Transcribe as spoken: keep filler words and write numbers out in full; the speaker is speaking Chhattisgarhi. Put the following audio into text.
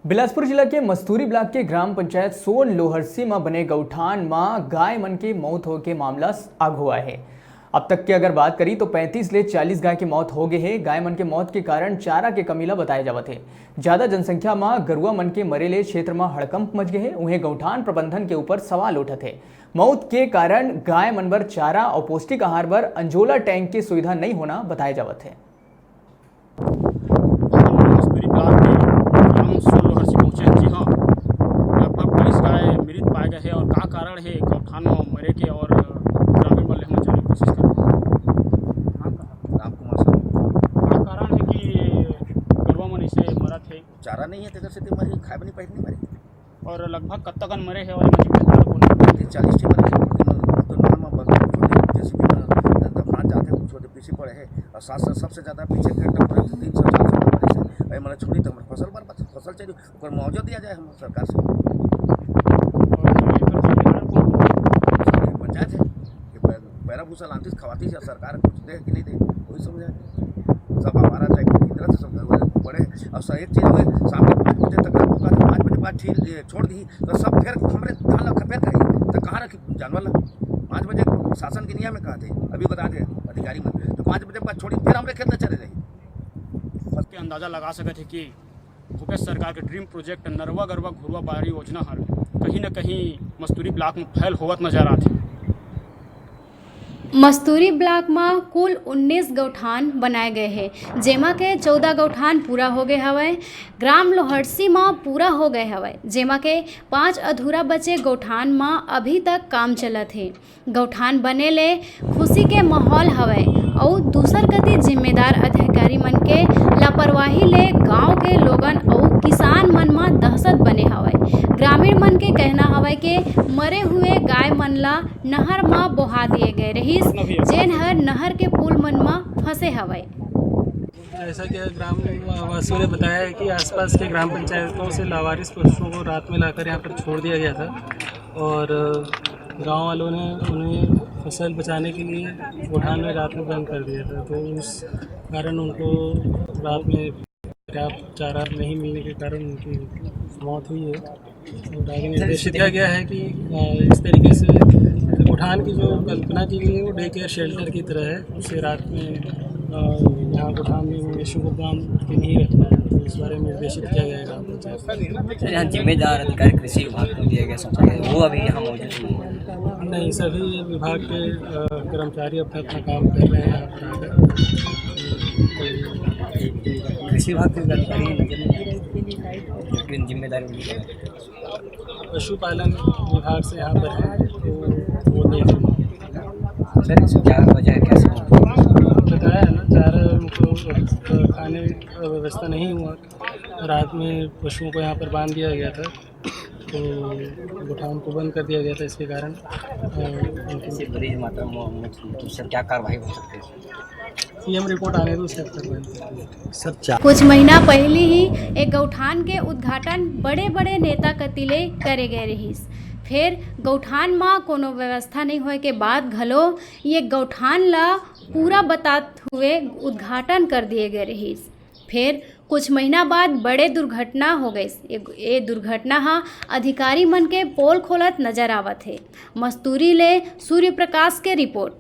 बिलासपुर जिला के मस्तूरी ब्लॉक के ग्राम पंचायत सोन लोहरसी म बने गौठान म गाय मन के मौत होए के मामला आघू आए हे। अब तक के अगर बात करी तो पैंतीस ले चालीस गाय के मौत हो गए हे। गाय मन के मौत के कारण चारा के कमी ला बताए जावत हे। ज्यादा जनसंख्या म गरुआ मन के मरे ले क्षेत्र म हड़कंप मच गए हे। उहें गौठान प्रबंधन के ऊपर सवाल उठत हे। मौत के कारण गाय मन बर चारा और पौष्टिक आहार बर अंजोला टैंक के सुविधा नहीं होना बताए जावत हे। मस्तूरी ब्लॉक के ग्राम सोन लोहरसी पहुंचे हन जी। हाँ, लगभग बाईस गाय मृत पाए गए हे और का कारण हे गौठान में मरे के और ग्रामीण मन ले हम जाने की कोशिश करबो। नाम कहा? राम कुमार साहू। का कारण हे कि गरुआ मन ऐसे मरत हे? चारा नहीं हे, तेकर सेती मरे, खाए बर नहीं पाए, नहीं मरे। और लगभग कत्ता कन मरे हे और एमा जिम्मेदार कोन हे? तीस चालीस ठी मरे हे, लेकिन तो नाम में बगल कुछ होते, जेसीबी में दफनात जाते, कुछ होते पीछे पड़े हे। और साथ साथ सबसे ज्यादा पीछे के टक्कर तीन सौ चार सौ मरे हे। अरे, मतलब छोड़ी तो हमर फसल बर्बाद, फसल चाहिए, ओकर मुआवजा दिया जाए हम सरकार से। और एकर जिम्मेदार कोन हे? पंचायत हे। ये पै-, पैरा भूसा लानतीस, खवातीस, या सरकार कुछ दे कि नहीं दे, वही समझ आए। सब आवारा टाइप के इधर से सब घर वाले पड़े। और सब एक चीज हुए, शाम के पाँच बजे तक रखो, कहते पाँच बजे बाद छील, ये छोड़ दी, तो सब फिर हमरे धान ला खपेर खाई, तो कहाँ रखी जानवर ला? पाँच बजे शासन के नियम में कहा थे, अभी बता दे अधिकारी मन, तो पाँच बजे बाद छोड़ी, फिर हमरे खेत में चले रही। के अंदाजा लगा सकत हे कि भूपेश सरकार के ड्रीम प्रोजेक्ट नरवा गरवा घुरवा बारी योजना हर कहीं न कहीं मस्तूरी ब्लॉक में फैल होवत नजर आथे। मस्तूरी ब्लॉक म कुल उन्नीस गौठान बनाए गए हे, जेमा के चौदह गौठान पूरा हो गए हवय। ग्राम लोहरसी म पूरा हो गए हवय, जेमा के पांच अधूरा बचे गौठान म अभी तक काम चलत हे। गौठान बने ले खुशी के माहौल हवय, अउ दूसर कति जिम्मेदार अधिकारी मन के लापरवाही ले गांव के लोगन अउ किसान मन म दहशत बने हवय। ग्रामीण मन के कहना हवय के मरे हुए गाय मन ला नहर म बोहा दिए गए रहिस, जेन हर नहर के पुल मन म फंसे हवय। जैसा कि ग्राम वासियों ने बताया है कि आसपास के ग्राम पंचायतों से लावारिस पशुओं को रात में लाकर यहाँ पर छोड़ दिया गया था और गांव वालों ने उन्हें फसल बचाने के लिए गोठान में रात में बंद कर दिया था, तो उस कारण उनको रात में पर्याप्त चारा नहीं मिलने के कारण उनकी मौत हुई है। और आगे निर्देशित किया गया है कि, अ, इस तरीके से गोठान की जो कल्पना की गई है, वो डे केयर शेल्टर की तरह है। उसे रात में, अ, यहाँ गोठान में मवेशियों को बांध के नहीं रखना है, तो इस बारे में निर्देशित किया गया है ग्राम पंचायत को। सर, यहाँ जिम्मेदार अधिकारी कृषि विभाग को दिया गया, सौंपा गया, वो अभी यहाँ मौजूद नहीं है। नहीं, सभी विभाग के, अ, कर्मचारी अपना, अपना काम कर रहे हैं यहाँ पर आकर। कृषि विभाग के अधिकारी नजर नहीं आ रहे, लेकिन जिम्मेदारी उनकी है। पशुपालन विभाग से यहाँ पर है, तो वो देख लेंगे। सर, इसमें क्या वजह है, कैसे? बताया है ना, चारा उनको, अ, खाने का व्यवस्था नहीं हुआ। रात में पशुओं को यहाँ पर बांध दिया गया था, तो गोठान को बंद कर दिया गया था। इसके कारण, अ, उनकी ऐसी बड़ी मात्रा में, मतलब, सर, क्या कार्रवाई हो सकती है? सीएम रिपोर्ट आने दो, उसके बाद। सर, चार कुछ महीना पहिली ही एक गौठान के उद्घाटन बड़े-बड़े नेता कति ले करे गए रहिस। फेर गौठान म कोनो व्यवस्था नइ होए के बाद घलो ये गौठान ल पूरा बतात हुए उद्घाटन कर दिए गए रहिस। फेर कुछ महीना बाद बड़े दुर्घटना हो गइस। ए, ए दुर्घटना ह अधिकारी मन के पोल खोलत नजर आवत हे। मस्तूरी ले सूर्य प्रकाश के रिपोर्ट।